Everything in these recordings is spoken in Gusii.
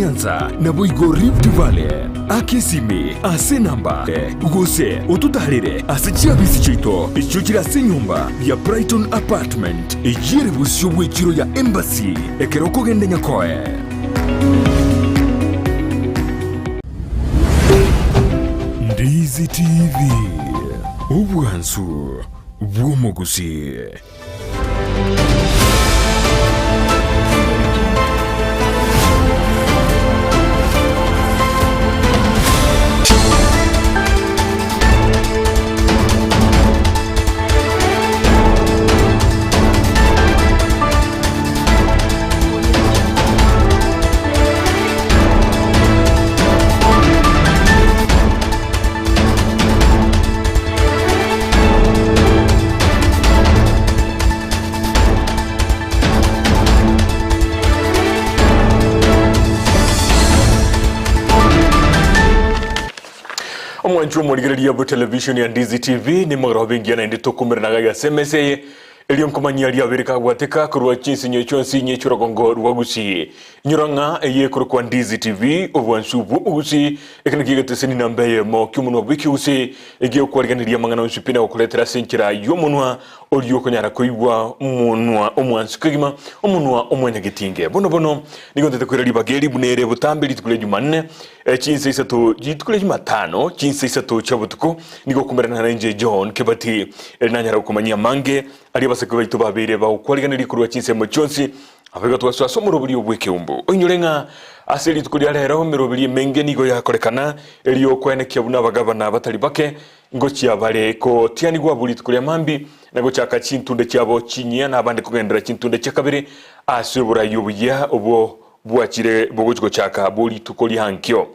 Nyanza, naboigo Rift Valley. Aka esimi ase enamba gose ototaarere ase chiabisi chiaito echio chire ase enyomba ya Brighton Apartment eyio ere bosio bw'echiro ya Embassy ekero okogenda Nyakoe. Ndizi TV, obwansu bw'omogusii. Omwanchi omorigereria bwe television ya Ndizi TV nimogoro bengiya naende tokumeranaga iga ase emesa eye Erio nkomanyia riabere kagwateka korwa chinsinyo chionsi inye chi'orogongo rwa Gusii. Inyora ng'a eye ekorokwa Ndizi TV, obwansu bw'Omogusii, eke nakio egeteseni namba eyemo ki'omonwa bw'ekegusii, egeokwarigeneria amang'ana onsi pi na gokoretera ase enchera y'omonwa oria okonyara koigwa omonwa omwansu kegima, omonwa omwanyagetinge. Bono bono nigo ntete koira ribaga eri buna ere botambe rituko ria Jumanne, chinsa isato rituko ria Jumatano, chinsa isato chia botuko, Nigo okomerana nainche John Kebati, ere nanyare gokomanyia amange aria abasake baito babeire bagokwariganeria korwa chinsemo chionsi, Abaiga twasoa ase omoroberio bw'ekeumbu. Oinyore ng'a ase rituko ria rero emeroberio emenge nigo yakorekana, erio koenekia buna abagabana batari bake ngochia bare kotianigwa abwo rituko ria mambia, na gochaka chintunde chiabo chinyia na abande kogenderera chintunde chia kabere ase oborai obuya obwo bwachire bogochi gochaka abwo rituko ria ankio.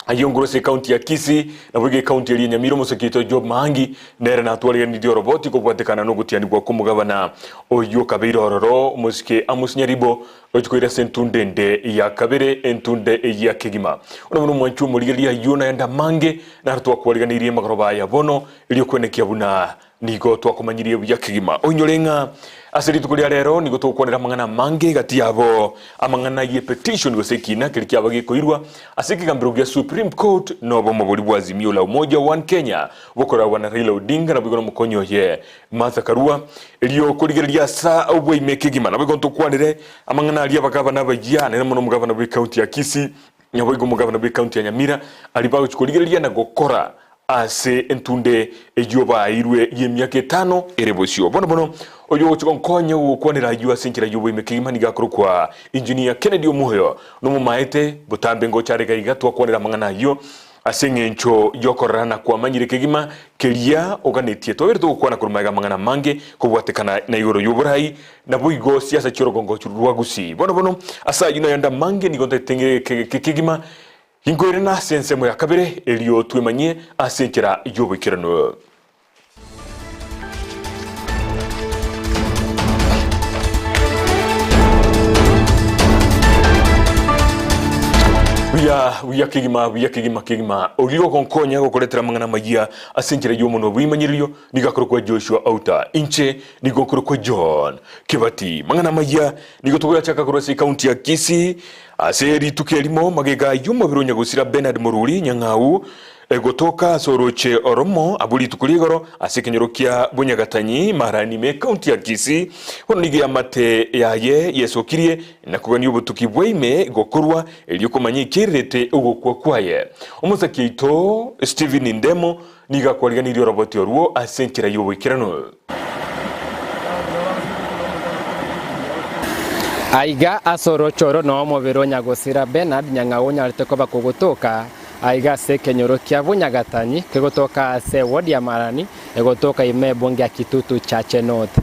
Ayio nkoro ase ekaunti ya Kisii, naboigo ekaunti eria ya Nyamira omosake oito Job Maangi nere natwariganirie oroboti kobwatekana nogotianigwa kw'omogabana oyio okabeire ororo omosike Amos Nyaribo ochi koira ase entunde ende ya kabere entunde eyia ya kegima. Buna bono omwanchi omorigereria ayio naende amange naro twakwariganeirie magoroba aya bono erio kwenekia buna Nigo twakomanyirie buya kegima. Oinyore ng'a ase rituko ria rero nigo togokwanera amang'ana amange gati yabo amang'ana ye petition gose ekina keria kiaba gekoirwa ase ekegambero gia Supreme Court nobomo boria bwa Azimio la Umoja One Kenya bokoragwa na Raila Odinga naboigo nomokonyi oye Martha Karua erio korigereria asa obwaime kegima. Naboigo ntokwanere amang'ana aria abagabana abayia nere mono omogabana bwe county ya Kisii naboigo omogabana bwe county ya Nyamira aria bagochi korigereria na gokora Ase entunde eyio baeirwe y'emiaka etano ere bosio. Bono bono, oyio ogochia gonkonya gokwanera ayio ase enchera y'oboime kegima nigo akorokwa Engineer Kennedy Omoyo, nomomaete botambe ngocha are gaiga twakwanera amang'ana ayio ase eng'encho y'okorora na kwamanyire kegima keria oganetie. Twabeire togokwana korwa magega amang'ana amange kobwatekana na igoro y'oborai naboigo siasa chi'orogongo rwa Gusii. Bono bono ase ayio nayande amange nigo ntagete ng'ire kegima Inkoirana ase ensemo ya kabere, erio twemanyie ase enchera y'oboikeranu. Buya, buya kegima, buya kegima, kegima. Oria ogonkonya gokoretera amang'ana amayia ase enchera y'omonwa bw'imanyiririo nigo akorokwa Joshua Outa. Inche nigo nkorokwa John Kebati. Mang'ana amayia nigo togoyachaka korwa ase ekaunti ya Kisii. Ase rituko erimo magega y'omobere o nyagosira Bernard Moruri Nyang'au gotoka ase orooche oromo abwo rituko ria igoro ase ekenyoro kia Bonyagatanyi, Marani ime ekaunti ya Kisii, bono nigo eamate yaye yesokirie na kogania obotuki bwa ime gokorwa erio komanya ekererete ogokwa kwaye. Omosaki oito Stephen Ndemo nigo akwariganirie oroboti orwo ase enchera y'oboikeranu. Aiga ase orooche oro noo omobere o nyagosira Bernard Nyang'au onyarete koba kogotoka aiga ase ekenyoro kia Bunyagatanyi kegotoka ase ewodi ya Marani egotoka ime ebunge ya Kitutu Chache North.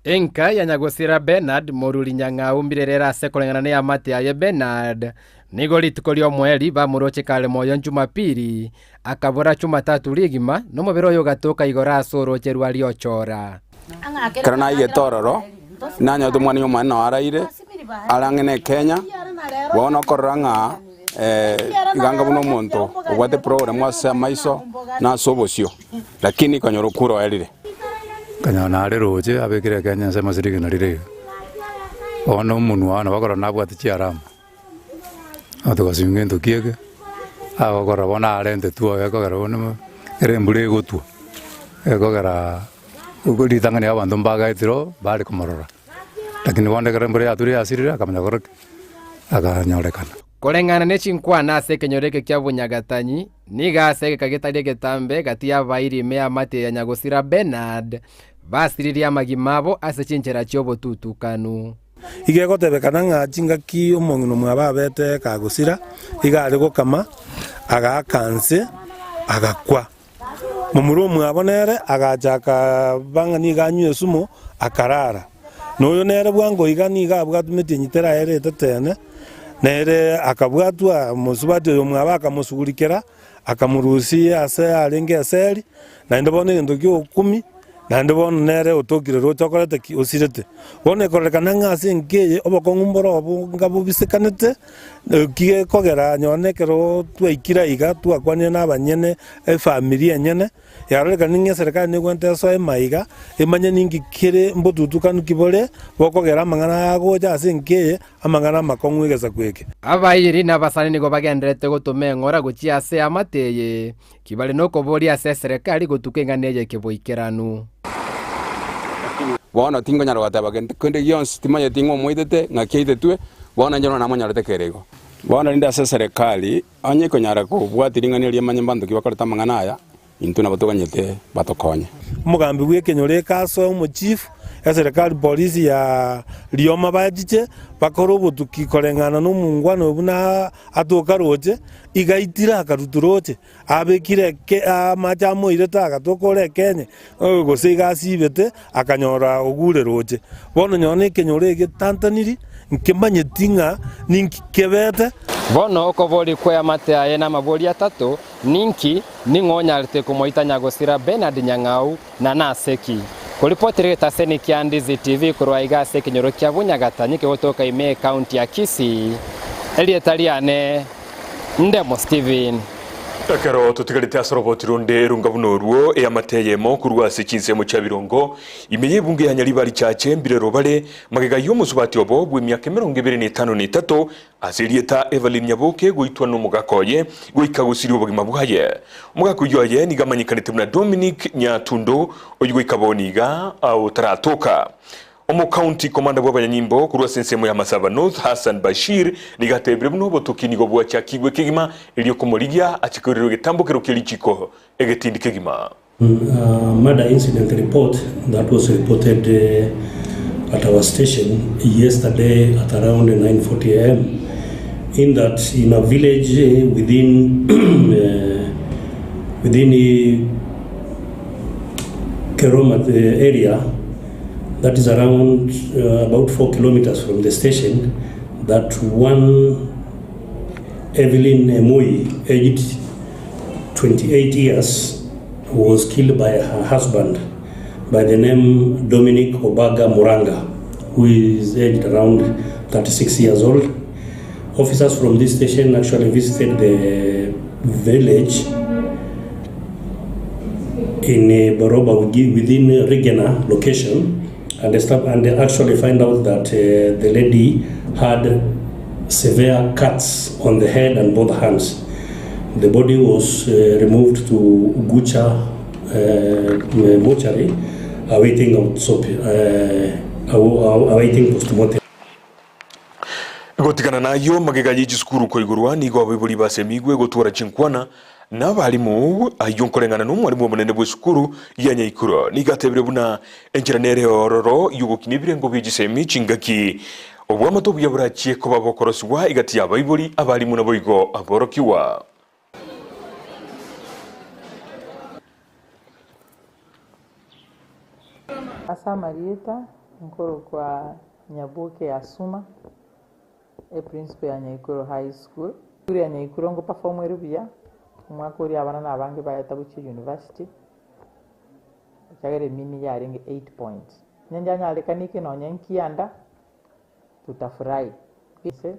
Enka ya nyagosira Bernard Moruri Nyang'au mbirerere ase koreng'ana neamate yaye Bernard Nigo rituko ri'omoerio bamoroche kare moyo Jumapili, akabora Jumatatu rigima, nomobere oye ogatoka igoro ase orooche rwa Riochora. Ekero naigete ororo, nanyorete omwana omonene noo araire, are ang'e na Ekenya, bono okorora ng'a iga anga buna omonto obwate problem ase amaiso na ase obosio, lakini konyora okure oerire. Nkanyora nare roche abekire Ekenya ensemo ase rigena rire iga. Bono omonwa one nabo okorora nabwate chiarama, otogosimia gento ki eke, agokora bono arentetwe oyo ekogera bono ekero embura egotwa, ekogera ritang'ani abanto mbagaetire oo bare komorora, lakini bono ekero embura yature yasirire akamanya gokora ki? Akanyorekana. Koreng'ana ne chinkwana ase ekenyoro eke kia Bunyagatanyi, nigo ase egeka getari egetambe gati y'abairi ime y'amate ya Nyagosira Bernard basiririe amagima abo ase chinchera chi'obotutukanu. Iga egotebekana ng'a chingaki omong'ina omwabo abete kagosira, iga are gokama, agaaka nse, agakwa. Momura omwabo nere agachaka bang'a nigo anywa esumo, akarara. Na oyo nere bwango iga nigo abwatwe metienyi teraere etetene, nere akabwatwa omosubati oyo omwabo akamosugulikera, akamorusia ase arenge eseri, naende bono egento ki'ogokumia, naende bono nere otokire roche okorete ki? Osirete. Bono ekororekana ng'a ase enka eye obokong'u mboro obo nga bobisekanete, eki gekogera nonye ekero twaikire aiga twakwanire na abanyene efamiri enyene, yarorekana ng'a eserekari negwente esoe maiga, emanye ninki kere mbotutukanu ki bore, bokogera amang'ana aya agocha ase enka eye, amang'ana amakong'u egesaku eke. Abairi na abasani nigo bagendererete gotoma eng'ora gochia ase eamate eye, ki bare nokoboria ase eserekari gotuka eng'ana eye keboikeranu. Bono tinkonyara goteba gento kende gionsi, timanyeti ng'a omoitete, ng'aki aitetwe, bono inche nonya namonyorete kere igo. Bono rende ase eserekari, onye ekonyara kobwatia ring'ana erio emanye mbanto ki bakorete amang'ana aya, Intwe nabo toganyete batokonye. Omogambi bw'ekenyoro eke asoe omochifu, eserekari polisi ya rioma bachiche bakore obotuki koreng'ana nomongwana oyo buna atoka roche, iga aitire akarutu roche, abekire eke amache amoirete agatoka ore ekenye, gose iga asibete akanyora ogure roche. Bono nonye na ekenyoro eke getantaniri, nkemanyeti ng'a ninki kebete. Bono okoboria kw'eamate aye namabori atato, Ninki? Ning'o onyarete komoita nyagosira Bernard Nyang'au, na nase ki? Koripotera egetaseni kia Ndizi TV korwa aiga ase ekenyoro kia Bunyagatanyi kegotoka ime ekaunti ya Kisii, erieta riane Ndemo Steven. Ekero totigarete ase oroboti ronde runga buna orwo, eamate eyemo korwa ase chinsemo chia birongo ime y'ebunge ya Nyaribari Chache mbirero bare magega y'omosubati obo bw'emiaka emerongo ebere na etano na etato Ase erieta Evelyn Nyaboke goitwa nomogaka oye goika gosiria obogima bwaye. Omogaka oyio aye nigo amanyekanete buna Dominic Nyatundo oyio goika bono iga otaratoka. Omocounty commander bw'abanyanyimbo korwa ase ensemo ya Masaba North Hassan Bashir nigo atebire buna obotuki nigo bwachakigwe kegima erio komorigia ache koirerwa egetambokero kie richiko egetindi kegima. Murder incident report that was reported at our station yesterday at around 9:40 am in that in a village within within Keroma area that is around about 4 kilometers from the station that one Evelyn Emoi aged 28 years was killed by her husband by the name Dominic Obaga Muranga who is aged around 36 years old. Officers from this station actually visited the village in Boroba within Rigena location and, and actually find out that the lady had severe cuts on the head and both hands. The body was removed to Ugucha mortuary awaiting awaiting postmortem. Gotigana nayio, magega ye chisukuru koigorwa nigo abaibori basemigwe gotwara chinkwana na abalimu, ayio nkoreng'ana nomwalimu omonene bw'esukuru ya Nyaikuro. Nigo atebire buna enchera nere ororo y'ogokina ebirengo bie chisemi chingaki Obwamato obuya borachie koba bokorosigwa egati y'abaibori, abalimu naboigo aborokigwa. Ase amarieta nkorokwa Nyaboke Asuma, eprinciple ya Nyaikuro High School. Esukuru ya Nyaikuro ngo perform ere buya, omwaka oria abana na abange baeta gochia university, ekiagera emini yarenge eight point. Onye njanyarekanike nonye nkianda, tutafurahi. Ase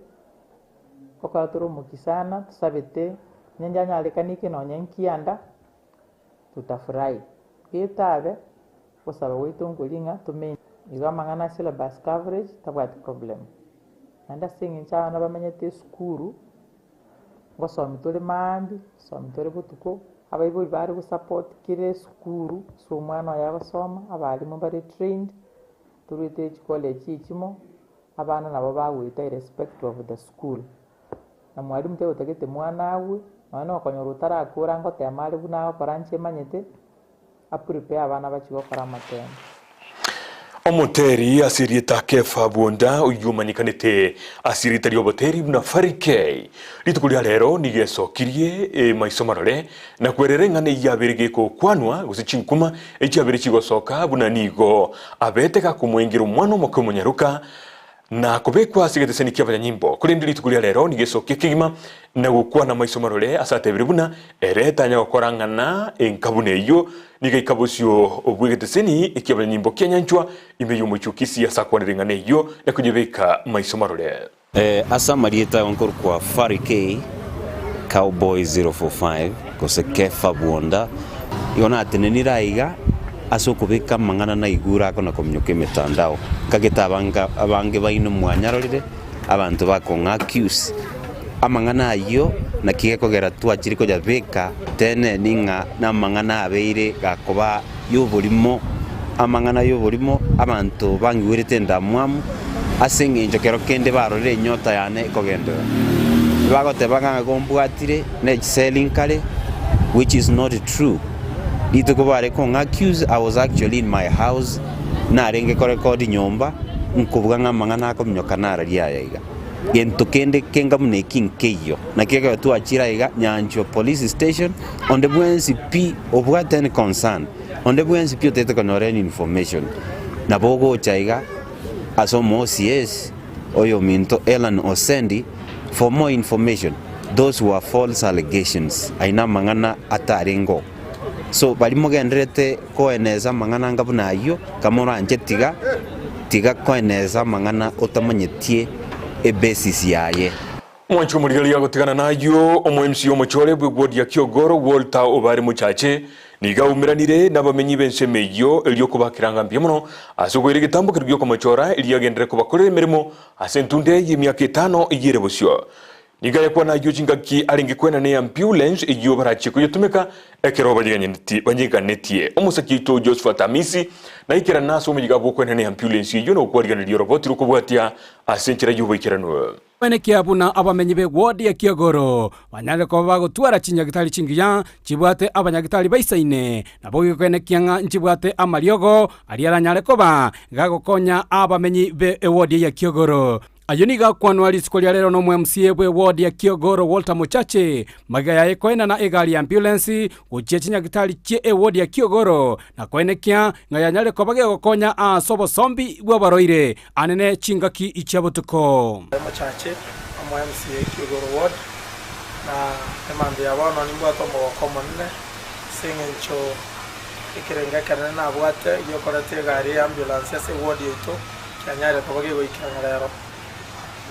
gokora tore omokia sana, tosabete onye njanyarekanike nonye nkianda, tutafurahi. Getabe, ogosaba gwaito nkoria ng'a tome. Igo amang'ana a syllabus coverage tabwati problem. Naende ase eng'encho abana bamenyete esukuru, ngosomi tore maambia, ngosomi tore botuko, abaibori bare gosupport kera esukuru ase omwana oye agosoma, abalimu mbare trained, torwete chicollege echimo, abana nabo bagoeta irrespective of the school. Na mwalimu tagotagete mwana agwe, nonya na okonyora otarakora ngotema are buna agokora inche manyete, a prepare abana bachie gokora amatemo. Omoteri ase erieta Kefa Bwonda oyio omanyekanete ase erieta ri'oboteri buna Fary K, rituko ria rero nigo esokirie emaiso marore na kwerera eng'ana eyio yabeire gegokwanwa gose chinkuma echiabeire chigosoka buna nigo abete gakomoengera omwana omoke omonyaroka Na kobekwa ase egeteseni ki'abanyanyimbo. Korende rituko ria rero nigo esokia kegima na gokwana maiso marore ase atebire buna ere tanya gokora ng'ana enka buna eyio. Nigo aika bosio bw'egeteseni ki'abanyanyimbo kia nyanchwa ime y'omochie o Kisii ase akwanire eng'ana eyio na koyebeka maiso marore. Ase amarieta ao nkorokwa Fary K, Cowboy 045, gose Kefa Bwonda. Igo natenenire aiga ase okobeka amang'ana naigure ako na kominyoka emetandao. Nkagete abange abange baino mwanyarorire, abanto bakong'a accuse. Amang'ana ayio naki gekogera twachire koyabeka teneni ng'a namang'ana abeire gakoba y'oborimo, amang'ana y'oborimo, abanto bangigwerete endamwamu, ase engencho kero kende barorire enyota yane ekogenderera. Bagoteba ng'a igo mbwatire ne chiseli nkare, which is not true. Rituko bare kong'a accuse, I was actually in my house, narenge korekodi nyomba, nkobuga ng'a amang'ana akominyoka nararia aya iga. Gento kende kenga buna eki nkeiyo. Naki ekero twachire aiga Nyanchwa Police Station, onde bwensi pi obwate any concern, onde bwensi pi otagete konyora any information, nabo ogocha iga ase omo OCS oyominto Ellan Osendi for more information. Those were false allegations, ayio namang'ana atarenge oo. So baria mogendererete koenesa amang'ana anga buna ayio, kamoranche tiga, tiga koenesa amang'ana otamanyetie ebasis yaye. Omwanchi omorigereria agotigana nayio, omo MC omochore bw'egwodi ya Kiogoro Walter Obare Mochache nigo aumeranire nabamenyi b'ensemo eyio erio kobakera ng'a mbuya mono ase okoira egetambo keria giokomochora erio agenderere kobakorera emeremo ase entunde y'emiaka etano eyio ere bosio. Nigo ayakwana ayio chingaki arenge kwenana eambulance eyio barachie koyetumeka ekero banyeganetie. Omosaki oito Josphat Amisi naikerana ase omoyiga bw'okwenana eambulance eyio na gokwariganeria oroboti rokobwatia ase enchera y'oboikeranu. Enekia buna abamenyi b'ewodi ya Kiogoro banyare koba bagotwara chinyagitari chingiya chibwate abanyagitari baisaine, nabo gekoenekia ng'a nchibwate amariogo aria aranyare koba gagokonya abamenyi b'ewodi ya Kiogoro. Ayio nigo akwanwa rituko ria rero n'omo-MCA bw'eward ya Kiogoro Walter Mochache, magega yaye koenana egari ya ambulance gochia chinyagitari chie eward ya Kiogoro na koenekia ng'a yanyare koba gegokonya ase obosombi bw'abarwaire anene chingaki chia botuko. Mochache, omo-MCA Kiogoro Ward, na emambia ya bono nimbwate omogoko omonene ase eng'encho ekerengo ekenene nabwate giokoreta egari ya ambulance ase eward yaito. Kianyare koba kegoikerana rero.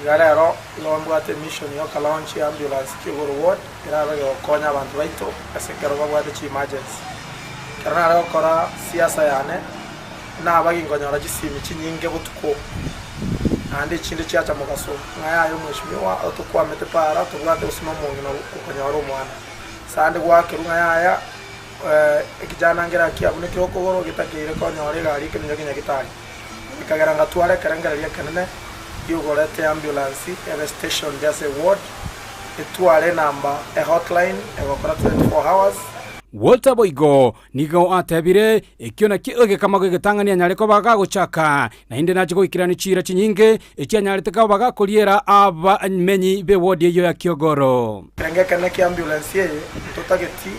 Iga rero igo mbwate emission yoka launch ya ambulance Kiogoro ward erabe gegokonya abanto baito ase ekero babwate chi emergency. Ekero nare gokora siasa yane naba ginkonyora chisimi chinyinge botuko naende echinde chiacha mogaso ng'a yaya omweshimiwa otokwamete para tobwate gose na omong'ina okonyora omwana. Sande gwakerwa ng'a yaya ekijana nkere akiabunekire okogoro getakeire konyora egari ekeminyoki nyagitari. Ekagera ngatwara ekerengererio ekenene gi'ogoreta eambulance ebe stationed ase eward, etware enamba ehotline egokora 24 hours. Walter boigo nigo atebire, Ekio nakio egekamago egetang'ani anyare koba gagochaka, naende nache goikerania chiira chinyinge echi anyarete koba gakoriera abamenyi b'ewodi eyio ya Kiogoro. Ekerengo ekenene ki'ambulance eye ntotageti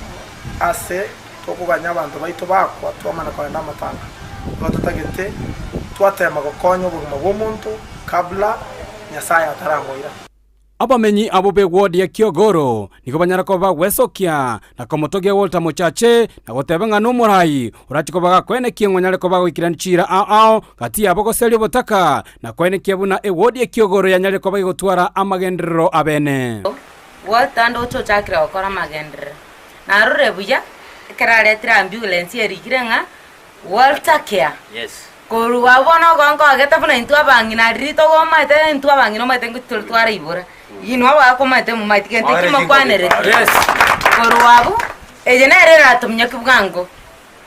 ase Tokoganya abanto baito bakwa twamana kogenda amatanga. Nigo totagete twatema gokonya obogima bw'omonto kabla Nyasae ataramoira. Abamenyi abwo b'ewodi ya Kiogoro nigo banyara koba bagwesokia na komotogia Walter Mochache na goteba ng'a nomorai orache koba gakoenekia ng'a onyare koba agoikerania chiira ao ao gati yabo goseria obotaka na koenekia buna ewodi ya Kiogoro yanyarire koba egotwara amagenderero abene. Walter ndoche ochakire gokora amagenderero. Narore buya ekero aretire ambulance erikire ng'a Walter Care. Korwa abwo bono ogo nkogete buna intwe abang'ina riria togomaete intwe abang'ina omanyete ngochi tore twaraibora, inwe abagaka omanyete momaeti gento ekio mokwanereti. Korwa abwo, eye nere eratominyoki bwango,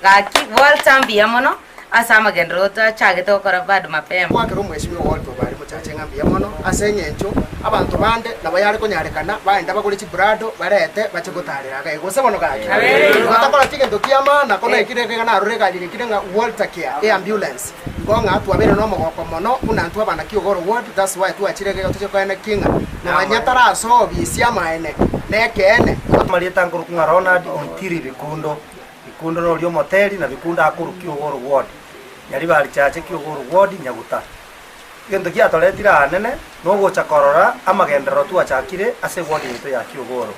gaki Walter mbuya mono ase amagenderero twachagete gokora bado mapema. Gwakera omweshimiwa Walter Obare mochache ng'a mbuya mono ase eng'encho abanto bande nabo yare konyarekana baende bagore chibrado barete bache gotarera iga gose bono gaki. Igo takoreti egento kia maana ko naikire iga narore egari erikire ng'a Walter Care eambulance. Igo ng'a twabeire nomogoko mono buna intwe abana Kiogoro Ward that's why twachire iga toche koenekia ng'a nonya tarasoa obisi amaene nekeene. Amarieta nkorokwa ng'a Ronald Ontiri Bikundo. Bikundo noria omoteri na Bikundo akorwa Kiogoro Ward, Nyaribari Chache Kiogoro Ward, Nyaguta. Egento giatoretire aanene nogocha korora amagenderero twachakire ase eward yaito ya Kiogoro.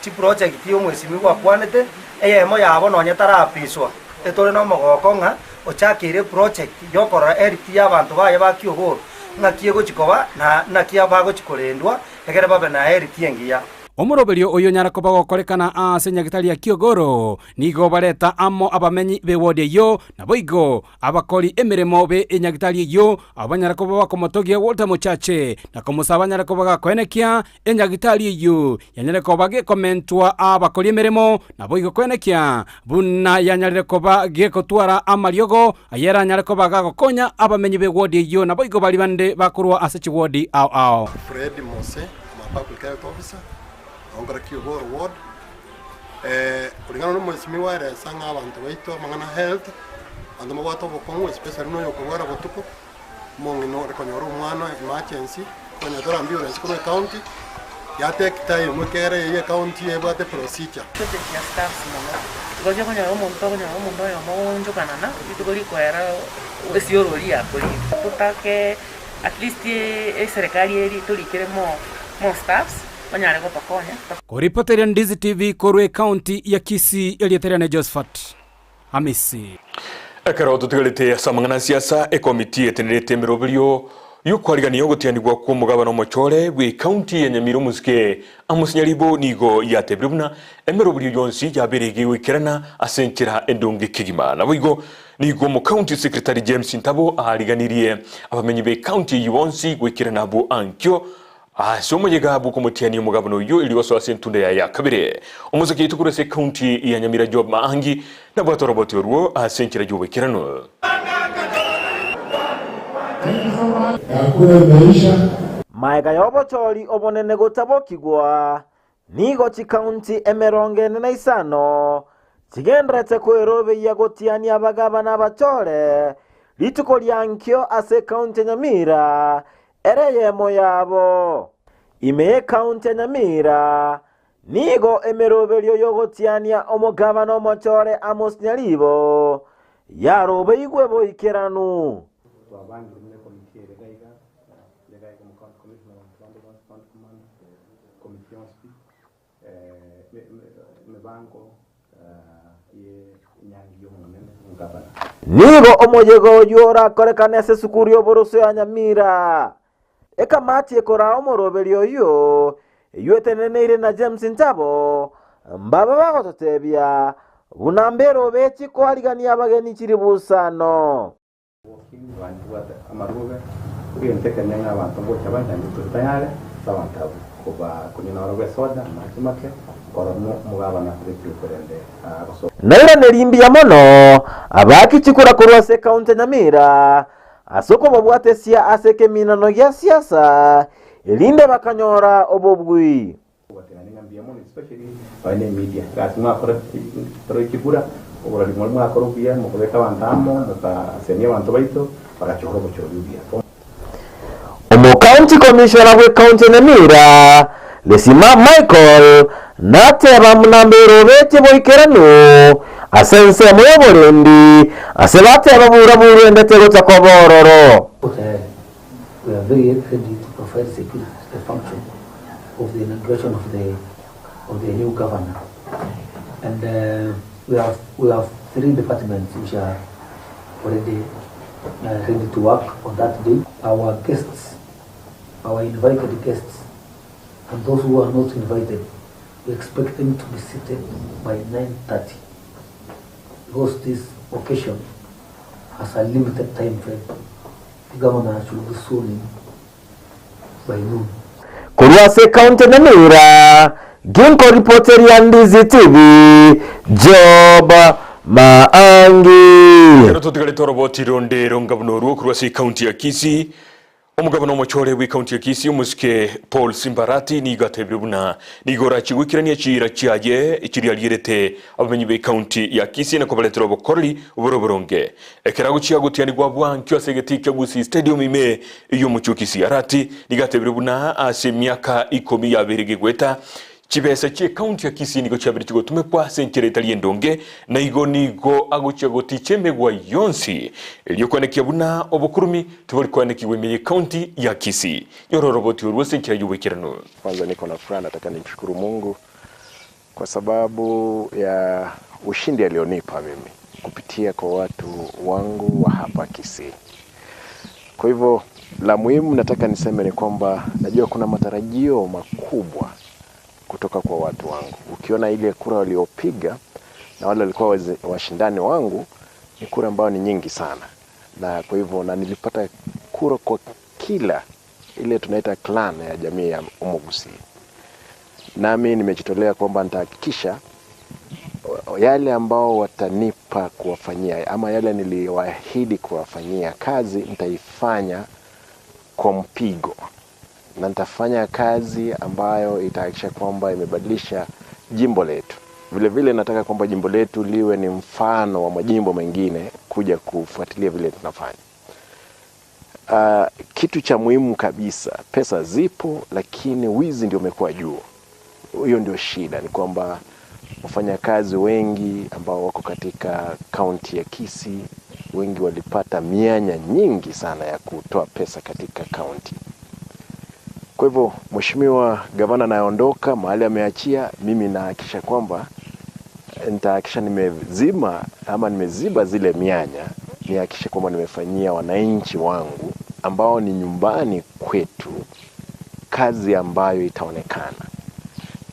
Chiproject omwesimigwa akwanete, eyemo yabo nonye tarapiswa, etore nomogoko ng'a ochakeire eproject yokorora health y'abanto baye ba Kiogoro ng'aki egochi koba na naki bagochi korendwa egere babe na health engiya. Omoroberio oyio onyare koba gokorekana ase nyagitari ya Kiogoro, nigo bareta amo abamenyi b'ewodi eyio, naboigo abakori emeremo be enyagitari eyio, abwo banyare koba bakomotogia Walter Mochache, na komosaba anyare koba gakoenekia enyagitari eyio yanyare koba gekomentwa abakori emeremo, naboigo koenekia buna yanyarire koba gegotwara amariogo ayeranyare koba gagokonya abamenyi b'ewodi eyio, naboigo baria bande bakorwa ase chiwodi ao ao. Fred Mose. I'm a public health officer, nagonkora Kiogoro ward. Kulingana na omwesimigwa aeresa ng'a abanto baito amang'ana a health, abanto mbabwate obokong'u especially buna oyokorwara botuko, omong'ina ore konyora omwana emergency, konya tore ambulance korwa ecounty, ya take time ekere eywo ecounty ebwate procedure. Shortage ya staffs mono, igo okonyora omonto okonyora omonto oyomo ogoonchokanana, rituko rikoera esiorori yakorire. Totake At least eserekari eri torikere more more staffs banyare gotokonya. Koripoteria Ndizi TV korwa ecounty ya Kisii erieta riane Josephat Hamisi. Ekero totigarete ase amang'ana a siasa, ekomiti etenerete emeroberio y'okwarigania ogotianigwa kw'omogabana omochore bw'ecounty ya Nyamira omosike Amos Nyaribo nigo yatebire buna emeroberio yonsi yabeire egegoikerana ase enchera endonge kegima. Naboigo Nigo omocounty secretary James Ntabo aariganirie abamenyi be county eyio bonsi goikerana abwo ankio ase omoyega bw'okomotiania omogabana oyio erio gosoa ase entunda yaye ya kabere. Omosake oito korwa ase ecounty ya Nyamira Job Maangi nabwate oroboti orwo ase enchera y'oboikeranu. Maega y'obochori obonene gotabokigwa, Nigo chikaunti emerongo ene na isano chigendererete kwerobeyia gotiania abagabana abachore rituko ria nkio ase ekaunti ya Nyamira ere eyemo yabo. Ime y'ekaunti ya Nyamira nigo emeroberio y'ogotiania omogabana omochore Amos Nyaribo yarobeigwe boikeranu. Committee yonsi pi, emebango ye enyangi y'Omonene omogabana. Nigo omoyega oyio orakorekane ase esukuru y'oboroso ya Nyamira. Ekamati ekoraa omoroberio oyio, eyio eteneneire na James Ntabo, mbabe bagototebia buna mberobetie koarigania abageni chiribusano. Amarube, egento ekenene ng'a abanto ngocha bare naende tore tayare ase abanto abwo kobakonywa naro bw'esoda, amache make, korora omogabana akobekire korende agosoka. Nairanerie mbuya mono abaaki chikura korwa ase ekaunti ya Nyamira ase okobabwatesia ase ekeminano gia siasa erinde bakanyora obobui. Ogobatenania ng'a mbuya mono especially nonya ne media egasi mwakora tore chikura oborori more mwakora obuya mokobeka abanto amo mokasemia abanto baito bagachora obochori obuya. Omocounty Commissioner bw'ecounty ya Nyamira, Lesima Michael, nateba buna mberobetie boikeranu ase ensemo y'oborendi ase bateba bura-buru ende tegocha koba ororo. We are very ready to provide security to the function of the inauguration of the of the new governor. And uh, we have we have three departments which are already uh, ready to work on that day. Our guests, our invited guests, and those who are not invited, we expect them to be seated by 9:30 because this occasion has a limited time frame. The governor should be sworn in by noon. Korwa ase ekaunti ya Nyamira, ginkoripoteria Ndizi TV, Job Maangi. Ekero totigarete oroboti ronde ronga buna orwo korwa ase ekaunti ya Kisii, Omogabana omochore bw'ekaunti ya Kisii omosike Paul Simbarati nigo atebire buna nigo orachie goikerania chiira chiaye chiria arierete abamenyi b'ekaunti ya Kisii na kobaretera obokoreri bore oboronge. Ekero agochia gotianigwa bwankio ase egetii kia Gusii Stadium ime y'omochie o Kisii Arati nigo atebire buna ase emiaka ikomi yabeire gegoeta Chibesa chi'ekaunti ya Kisii nigo chiabeire chigotumekwa ase enchera etari endonge, na igo nigo agochia goticha emegwa yonsi, erio koenekia buna obokurumi tibori koenekigwa ime y'ekaunti ya Kisii. Nyora oroboti orwo ase enchera y'oboikeranu. Kwanza niko na furaha nataka nimshukuru Mungu kwa sababu ya ushindi alionipa mimi kupitia kwa watu wangu wa hapa Kisii. Kwa hivyo la muhimu nataka niseme ni kwamba najua kuna matarajio makubwa kutoka kwa watu wangu. Ukiona ile kura waliopiga na wale walikuwa washindani wangu ni kura ambayo ni nyingi sana, na kwa hivyo na nilipata kura kwa kila ile tunaita clan ya jamii ya Omogusii. Nami nimejitolea kwamba nitahakikisha yale ambao watanipa kuwafanyia ama yale niliwaahidi kuwafanyia kazi nitaifanya kwa mpigo, na nitafanya kazi ambayo itahakikisha kwamba imebadilisha jimbo letu. Vile vile nataka kwamba jimbo letu liwe ni mfano wa majimbo mengine kuja kufuatilia vile tunafanya. Kitu cha muhimu kabisa, pesa zipo, lakini wizi ndio umekuwa juu. Hiyo ndio shida, ni kwamba wafanyakazi wengi ambao wako katika kaunti ya Kisii wengi walipata mianya nyingi sana ya kutoa pesa katika kaunti. Kwa hivyo mheshimiwa gavana anayeondoka mahali ameachia, mimi nahakikisha kwamba nitahakikisha nimezima ama nimeziba zile mianya, nihakikishe kwamba nimefanyia wananchi wangu ambao ni nyumbani kwetu kazi ambayo itaonekana.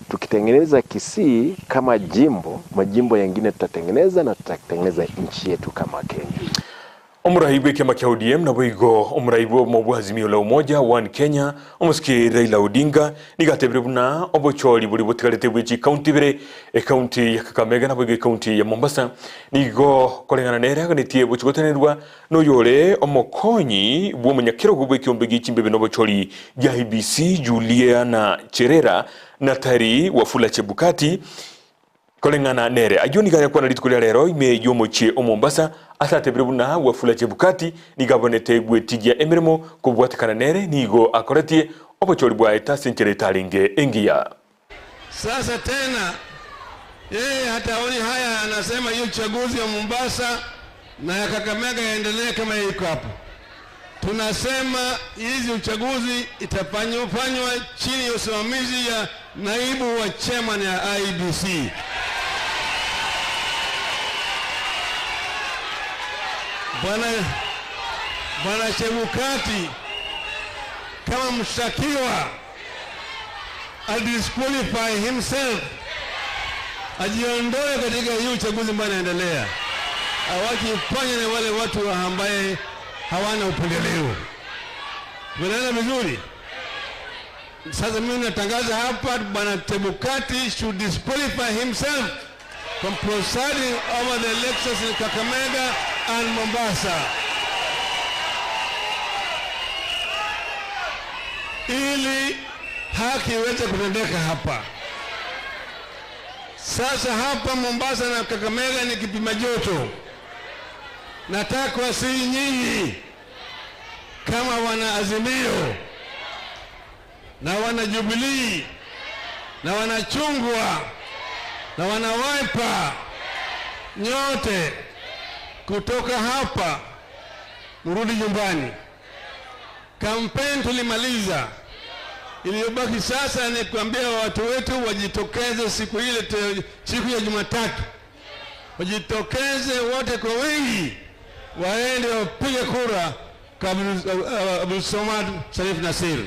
Tukitengeneza Kisii kama jimbo, majimbo yengine tutatengeneza na tutatengeneza nchi yetu kama Kenya. Omorai bw'ekiama kia ODM naboigo omorai bw'obomo bwa Azimio la Umoja One Kenya omosike Raila Odinga nigo atebire buna obochori boria botigarete bwe chikaunti ibere ekaunti ya Kakamega naboigo ekaunti ya Mombasa nigo koreng'ana nere aganetie gochia gotenerwa noyore omokonyi bw'omonyakerogo bw'ekiombe gie chimbibe nobochori gia IEBC Juliana Cherera na tari Wafula Chebukati Koreng'ana nere, ayio nigo ayakwana rituko ria rero ime y'omochie o Mombasa, ase atebire buna Wafula Chebukati nigo abonete gwetigia emeremo kobwatekana nere nigo akoretie obochori bwaye ase enchera etarenge engiya. Sasa tena yeye hataoni haya, anasema hiyo uchaguzi ya Mombasa na ya Kakamega yaendelee kama iko hapo. Tunasema hizi uchaguzi itafanywa chini ya usimamizi ya naibu wa chairman ya IEBC. Bwana Chebukati kama mshtakiwa adisqualify himself, ajiondoe katika hii uchaguzi ambayo inaendelea, awakifanya na wale watu ambaye hawana upendeleo. Tunaelewana vizuri? Sasa mimi natangaza hapa, Bwana Chebukati should disqualify himself from presiding over the elections in Kakamega and Mombasa. Ili haki iweze kutendeka hapa. Sasa hapa Mombasa na Kakamega ni kipima joto. Nataka si nyinyi kama wana Azimio na wana Jubilee na wana Chungwa na wana Wiper, nyote kutoka hapa mrudi nyumbani. Kampeni tulimaliza, iliyobaki sasa ni kuambia watu wetu wajitokeze siku ile, siku ya Jumatatu, wajitokeze wote kwa wingi, waende wapige kura kwa Abdul Somad Sharif Nassir.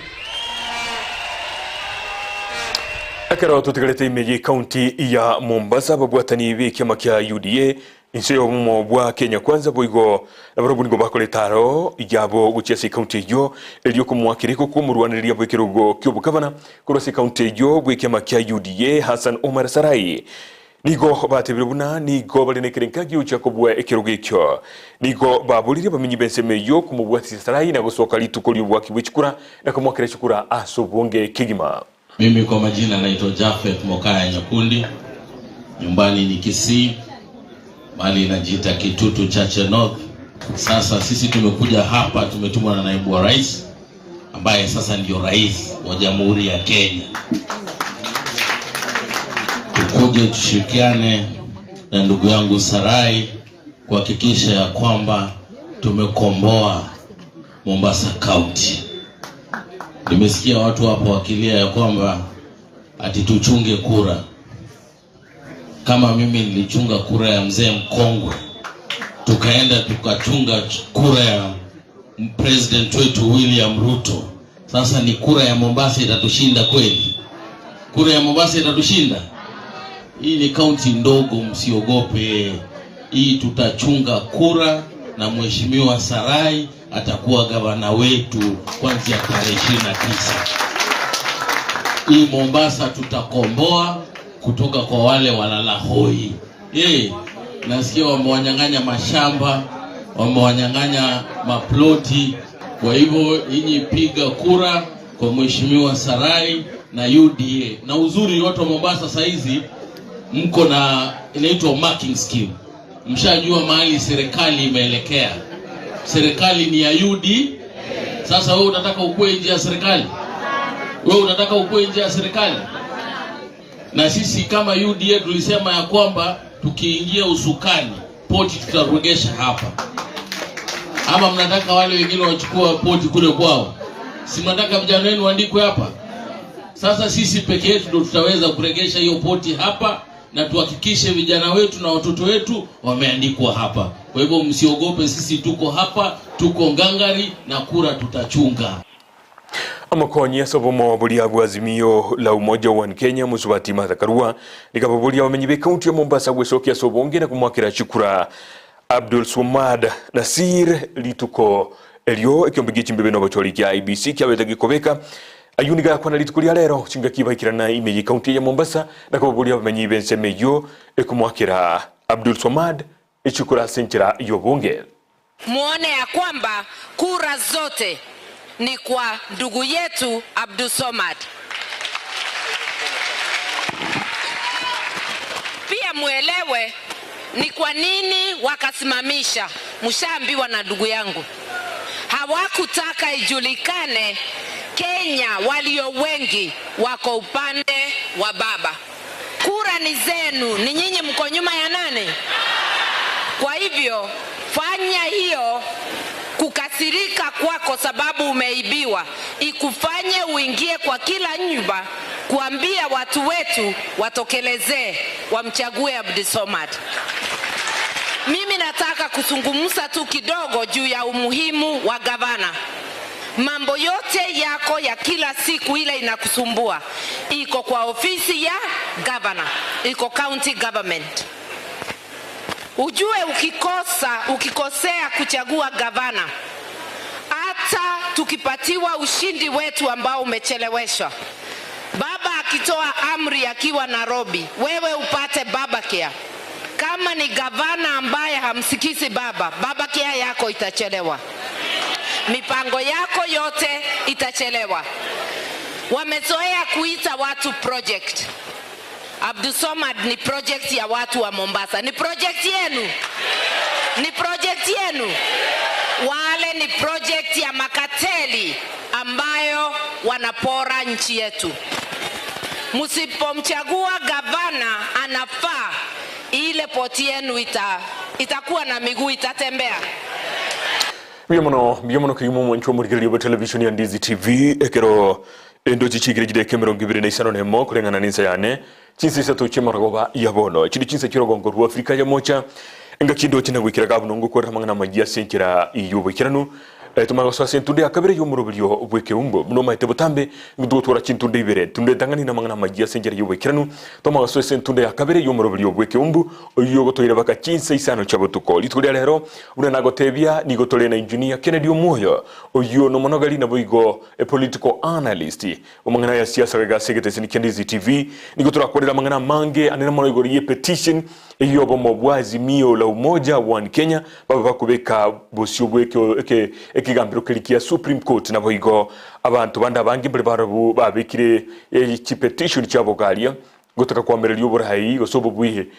Ekero totigarete ime y'ekaunti ya Mombasa, ababwatani b'ekiama kia UDA Inse y'obomo bwa Kenya Kwanza boigo nabarobwo nigo bakoreta aro yabo gochia ase ekaunti eyio erio komoakera iko kw'omorwanereria bw'ekerogo ki'obogavana korwa ase ekaunti eyio bw'ekiama kia UDA Hassan Omar Sarai. Nigo batebire buna nigo bare nekerenka giochia kobua ekerogo ekio. Nigo baboririe abamenyi b'ensemo eyio komobwatisia Sarai na gosoka rituko ri'oboaki bwe chikura na komoakera chikura ase obonge kegima. Mimi kwa majina naitwa Japheth Mokaya Nyakundi, nyumbani ni Kisii, mali inajiita Kitutu Chache North. Sasa sisi tumekuja hapa, tumetumwa na naibu wa rais ambaye sasa ndio rais wa Jamhuri ya Kenya, tukuje tushirikiane na ndugu yangu Sarai kuhakikisha ya kwamba tumekomboa Mombasa County. Nimesikia watu hapo wakilia ya kwamba ati tuchunge kura. Kama mimi nilichunga kura ya mzee mkongwe, tukaenda tukachunga kura ya president wetu William Ruto. Sasa ni kura ya Mombasa itatushinda kweli? Kura ya Mombasa itatushinda? Hii ni kaunti ndogo, msiogope. Hii tutachunga kura na Mheshimiwa Sarai atakuwa gavana wetu kuanzia tarehe 29. Hii Mombasa tutakomboa kutoka kwa wale walala hoi. Eh, nasikia wamewanyang'anya mashamba, wamewanyang'anya maploti. Kwa hivyo nyinyi piga kura kwa Mheshimiwa Sarai na UDA. Na uzuri watu wa Mombasa saizi mko na inaitwa marking scheme. Mshajua mahali serikali imeelekea. Serikali ni ya UD. Sasa wewe unataka ukue nje ya serikali? Wewe unataka ukue nje ya serikali? Na sisi kama UDA tulisema ya kwamba tukiingia usukani poti tutaregesha hapa. Ama mnataka wale wengine wachukua poti kule kwao? Si mnataka vijana wenu waandikwe hapa? Sasa sisi peke yetu ndio tutaweza kuregesha hiyo poti hapa na tuhakikishe vijana wetu na watoto wetu wameandikwa hapa. Kwa hivyo msiogope, sisi tuko hapa, tuko ngangari na kura tutachunga. Amakonyi ase obomo boria bwa Azimio la Umoja One Kenya Mosubati Martha Karua nigo ababoria abamenyi b'ekaunti ya Mombasa gwesokia ase obonge na komoakera chikura Abdul Swamad Nasir rituko erio ekiombe gie chimbibe na obochori kia IEBC kiabete gekobeka ayio nigo ayakwana rituko ria rero chingaki baikirana ime ye county ya Mombasa na kobaboria abamenyi b'ensemo eyio ekomoakera Abdul Swamad echikura ase enchera y'obonge. Muone ya kwamba kura zote ni kwa ndugu yetu Abdulswamad. Pia muelewe ni kwa nini wakasimamisha. Mshaambiwa na ndugu yangu, hawakutaka ijulikane Kenya walio wengi wako upande wa baba. Kura ni zenu, ni nyinyi mko nyuma ya nani? Kwa hivyo fanya hiyo kukasirika kwako sababu umeibiwa ikufanye uingie kwa kila nyumba kuambia watu wetu watokelezee wamchague Abdulswamad. Mimi nataka kuzungumza tu kidogo juu ya umuhimu wa gavana. Mambo yote yako ya kila siku ile inakusumbua iko kwa ofisi ya gavana, iko county government. Ujue ukikosea kuchagua gavana, hata tukipatiwa ushindi wetu ambao umecheleweshwa, baba akitoa amri akiwa Nairobi, wewe upate baba care. Kama ni gavana ambaye hamsikizi baba, baba care yako itachelewa, mipango yako yote itachelewa. Wamezoea kuita watu project. Abdulswamad ni project ya watu wa Mombasa. Ni project yenu? Ni project yenu? Wale ni project ya makateli ambayo wanapora nchi yetu. Msipomchagua gavana anafaa, ile poti yenu itakuwa na miguu, itatembea. Mbuya mono, mbuya mono kegima omwancho omorigereria bwa television ya Ndizi TV ekero endochi chigire chideka emerongo ibere na isano na emo koreng'ana nensa yane chinsa isato chi'amarogoba ya bono. Echi chinsa chi'orogongo rwa Afrika ya mocha engaki endochi na goikera gabu nongo kwarera amang'ana amayia ase enchera y'oboikeranu. Tomanye gosoa ase entunde ya kabere y'omoroberio bw'ekeumbu. Buna omaete botambe, nigo togotwara chintunde ibere, entunde entang'ani na amang'ana amayia ase enchera y'oboikeranu. Tomanye gosoa ase entunde ya kabere y'omoroberio bw'ekeumbu, oyio ogotoira baka chinsa isano chia botuko. Rituko ria rero, buna nagotebia, nigo tore na Engineer Kennedy Omwoyo, oyio nomonogeri naboigo a political analyst. Amang'ana aya siasa gaiga ase egeteseni kia Ndizi TV, nigo torakwanere amang'ana amange anene mono igoro ye petition ey'obomo bwa Azimio la Umoja One Kenya babe bakobeka bosio bw'ekio eke ekegambero keria kia Supreme Court naboigo abanto bande abange mbare barabwo babekire chipetition chiabo garia Gotaka koamereria oborai gose obobui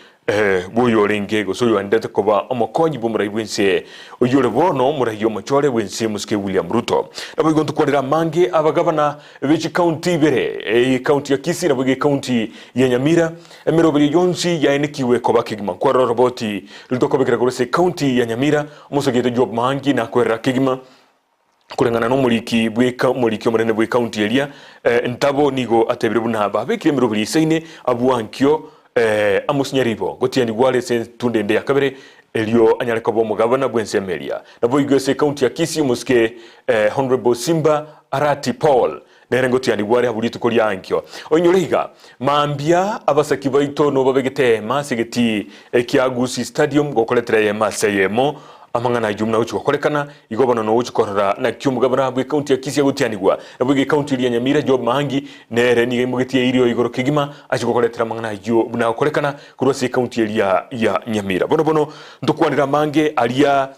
bw'oyorenge gose oyoendete koba omokonyi bw'omorai bw'ense, oyio ore bono omorai omochore bw'ense Mosike William Ruto. Naboigo ntokwanere amange abagabana be chikaunti ibere, ekaunti ya Kisii naboigo ekaunti ya Nyamira, emeroberio yonsi yaenekiwe koba kegima. Nkwarora oroboti riria tokobekera korwa ase ekaunti ya Nyamira, omosogete Job Maangi nakoerera kegima. Koreng'ana nomoriki bw'eka omoriki omonene bw'ekaunti eria, Ntabo nigo atebire buna babekire emeroberi eisaine abwo ankio amosinye ribo gotianigwa are ase entunde ende ya kabere erio anyare koba omogabana bw'ensemo eria. Naboigo ase ekaunti ya Kisii omosike Honourable Simba Arati Paul nere ngotianigwa are abwo rituko ria ankio. Oinyore iga, mambia abasaki baito nobabegete eema ase egetii ekia Gusii Stadium gokoretera eema ase eyemo amang'ana ayio buna agochia gokorekana, igo bono nogochia korora naki omogabana bw'ekaunti ya Kisii agotianigwa. Naboigo ekaunti eria ya Nyamira Job Maangi nere nigo aimogetie eira igoro kegima achie gokoretera amang'ana ayio buna agokorekana korwa ase ekaunti eria ya Nyamira. Bono bono ntokwanere amange aria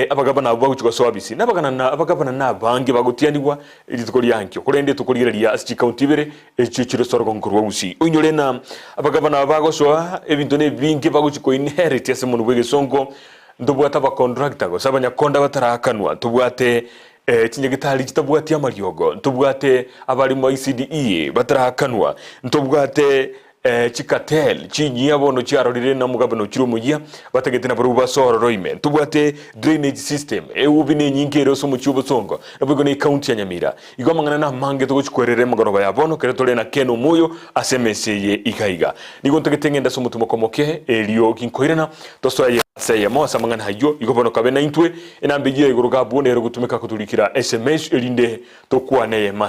Abagabana abwo bagochia gosoa bisi, na abagabana nabange bagotianigwa rituko riankio, korende tokorigereria ase chikaunti ibere echio chire orogongo rwa Gusii. Oinyore ng'a abagabana aba bagosoa ebinto nebinge bagochia koinherit ase omonwa bw'egesongo, ntobwate abacontractor gose abanyakonda bataraakanwa, ntobwate chinyagitari chitabwati amariogo, ntobwate abarimu ba ECDE bataraakanwa, ntobwate Chikatel chinyia bono chiarorire na omogabana ochire omoyia, batagete nabarobwo base ororo ime. Ntobwate drainage system, eubi nenyinge ere ase omochie obosongo, naboigo ne ecounty ya Nyamira. Igo amang'ana namange togochi kwerera emegoroba ya bono kere tore na Ken Omoyo ase emesa eye iga iga. Nigo ntagete ng'ende ase omotimoko omoke erio ginkoirana tosoe ase eyemo ase amang'ana ayio. Igo bono kabe naintwe enamba eyio ya igoro gabwo nere ogotumeka kotorikera sms erinde tokwane eyemo.